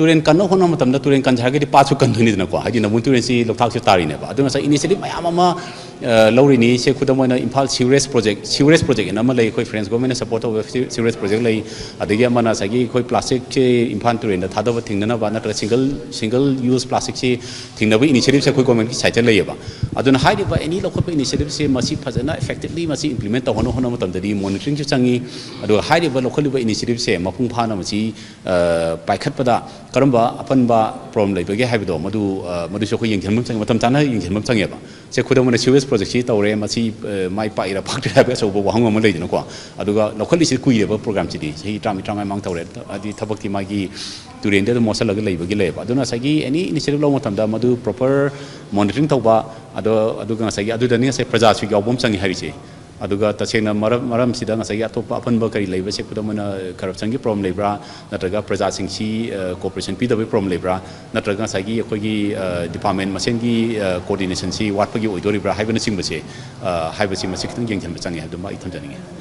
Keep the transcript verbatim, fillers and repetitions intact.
ꯇꯨꯔꯦꯟ ꯀꯟꯅ ꯍꯣꯠꯅꯕ ꯃꯇꯝꯗ ꯇꯨꯔꯦꯟ ꯀꯟꯖꯦ ꯍꯥꯏꯔꯒꯗꯤ ꯄꯥꯠꯁꯨ ꯀꯟꯗꯣꯏꯅꯤꯗꯅꯀꯣ, ꯍꯥꯏꯗꯤ ꯅꯝꯕꯨꯜ ꯇꯨꯔꯦꯟꯁꯤ ꯂꯣꯛꯇꯥꯛꯁꯨ ꯇꯥꯔꯤꯅꯦꯕ꯫ ꯑꯗꯨꯅ ꯉꯁꯥꯏ initiative ꯃꯌꯥꯝ ꯑꯃ, ꯑ, ꯂꯧꯔꯤꯅꯤ꯫ ꯁꯦ ꯈꯨꯗꯝ ꯑꯣꯏꯅ Imphal sewerage project, sewerage project ꯑꯅ ꯑꯃ ꯂꯩ, ꯑꯩꯈꯣꯏ French government ꯅ support ꯇꯧꯕ sewerage project ꯂꯩ꯫ ꯑꯗꯒꯤ ꯑꯃꯅ ꯉꯁꯥꯏꯒꯤ ꯑꯩꯈꯣꯏ plastic ꯁꯦ ꯏꯝꯐꯥꯜ ꯇꯨꯔꯦꯟꯗ ꯊꯥꯗꯕ ꯊꯤꯡꯅꯅꯕ ꯅꯠꯇ꯭ꯔꯒ single, single use plastic ꯁꯤ ꯊꯤꯡꯅꯕ initiative ꯁꯦ ꯑꯩꯈꯣꯏ government ꯀꯤ side ꯇ ꯂꯩꯌꯦꯕ꯫ ꯑꯗꯨꯅ ꯍꯥꯏꯔꯤꯕ any ꯂꯧꯈꯠꯄ initiative ꯁꯦ ꯃꯁꯤ ꯐꯖꯅ effectively ꯃꯁꯤ implement ꯇꯧꯍꯟꯅꯕ ꯍꯣꯠꯅꯕ ꯃꯇꯝꯗꯗꯤ monitoring ꯁꯨ ꯆꯪꯉꯤ꯫ ꯑꯗꯨꯒ ꯍꯥꯏꯔꯤꯕ ꯂꯧꯈꯠꯂꯤꯕ initiative ꯁꯦ ꯃꯄꯨꯡ ꯐꯥꯅ ꯃꯁꯤ, ꯑ, ꯄꯥꯏꯈꯠꯄꯗ ꯀꯔꯝꯕ ꯑꯄꯟꯕ problem ꯂꯩꯕꯒꯦ ꯍꯥꯏꯕꯗꯣ ꯃꯗꯨ, ꯑ, ꯃꯗꯨꯁꯨ ꯑꯩꯈꯣꯏ ꯌꯦꯡꯁꯤꯟꯕ ꯑꯃ ꯆꯪꯉꯤ, ꯃꯇꯝ ꯆꯥꯅ ꯌꯦꯡꯁꯤꯟꯕ ꯑꯃ ꯆꯪꯉꯦꯕ꯫ ꯁꯦ ꯈꯨꯗꯝ ꯑꯣꯏꯅ sewerage project ꯁꯤ ꯇꯧꯔꯦ, ꯃꯁꯤ, ꯑ, ꯃꯥꯏ ꯄꯥꯛꯏꯔꯥ ꯄꯥꯛꯇ꯭ꯔꯤꯔꯥ ꯍꯥꯏꯕ ꯑꯆꯧꯕ ꯋꯥꯍꯪ ꯑꯃ ꯂꯩꯗꯅꯀꯣ꯫ ꯑꯗꯨꯒ ꯂꯧꯈꯠꯂꯤꯁꯤ ꯀꯨꯏꯔꯦꯕ program ꯁꯤꯗꯤ, ꯆꯍꯤ ꯇꯔꯥꯃꯔꯤ ꯇꯔꯥꯃꯉꯥ ꯃꯃꯥꯡ ꯇꯧꯔꯦ꯫ ꯍꯥꯏꯗꯤ ꯊꯕꯛꯇꯤ ꯃꯥꯒꯤ ꯇꯨꯔꯦꯟꯗ ꯑꯗꯨꯝ ꯃꯣꯠꯁꯜꯂꯒ ꯂꯩꯕꯒꯤ ꯂꯩꯌꯦꯕ꯫ ꯑꯗꯨꯅ ꯉꯁꯥꯏꯒꯤ any initiative ꯂꯧꯕ ꯃꯇꯝꯗ ꯃꯗꯨ proper monitoring ꯇꯧꯕ, ꯑꯗꯣ, ꯑꯗꯨꯒ ꯉꯁꯥꯏꯒꯤ ꯑꯗꯨꯗꯅꯤ ꯉꯁꯥꯏ ꯄ꯭ꯔꯖꯥꯁꯨ ꯌꯥꯎꯕ ꯑꯃ ꯆꯪꯉꯤ ꯍꯥꯏꯔꯤꯁꯦ꯫ ꯑꯗꯨꯒ ꯇꯁꯦꯡꯅ ꯃꯔꯝ, ꯃꯔꯝꯁꯤꯗ ꯉꯁꯥꯏꯒꯤ ꯑꯇꯣꯞꯄ ꯑꯄꯟꯕ ꯀꯔꯤ ꯂꯩꯕꯁꯦ, ꯈꯨꯗꯝ ꯑꯣꯏꯅ corruption ꯒꯤ problem ꯂꯩꯕ꯭ꯔꯥ, ꯅꯠꯇ꯭ꯔꯒ ꯄ꯭ꯔꯖꯥꯁꯤꯡꯁꯤ, ꯑ, cooperation ꯄꯤꯗꯕꯒꯤ problem ꯂꯩꯕ꯭ꯔꯥ, ꯅꯠꯇ꯭ꯔꯒ ꯉꯁꯥꯏꯒꯤ ꯑꯩꯈꯣꯏꯒꯤ, ꯑ, department ꯃꯁꯦꯟꯒꯤ, ꯑ, coordination ꯁꯤ ꯋꯥꯠꯄꯒꯤ ꯑꯣꯏꯗꯣꯔꯤꯕ꯭ꯔꯥ ꯍꯥꯏꯕꯅꯆꯤꯡꯕꯁꯦ, ꯑ, ꯍꯥꯏꯕꯁꯤ ꯃꯁꯤ ꯈꯤꯇꯪ ꯌꯦꯡꯁꯤꯟꯕ ꯆꯪꯉꯦ ꯍꯥꯏꯕꯗꯨꯃ ꯑꯩ ꯊꯝꯖꯅꯤꯡꯉꯤ꯫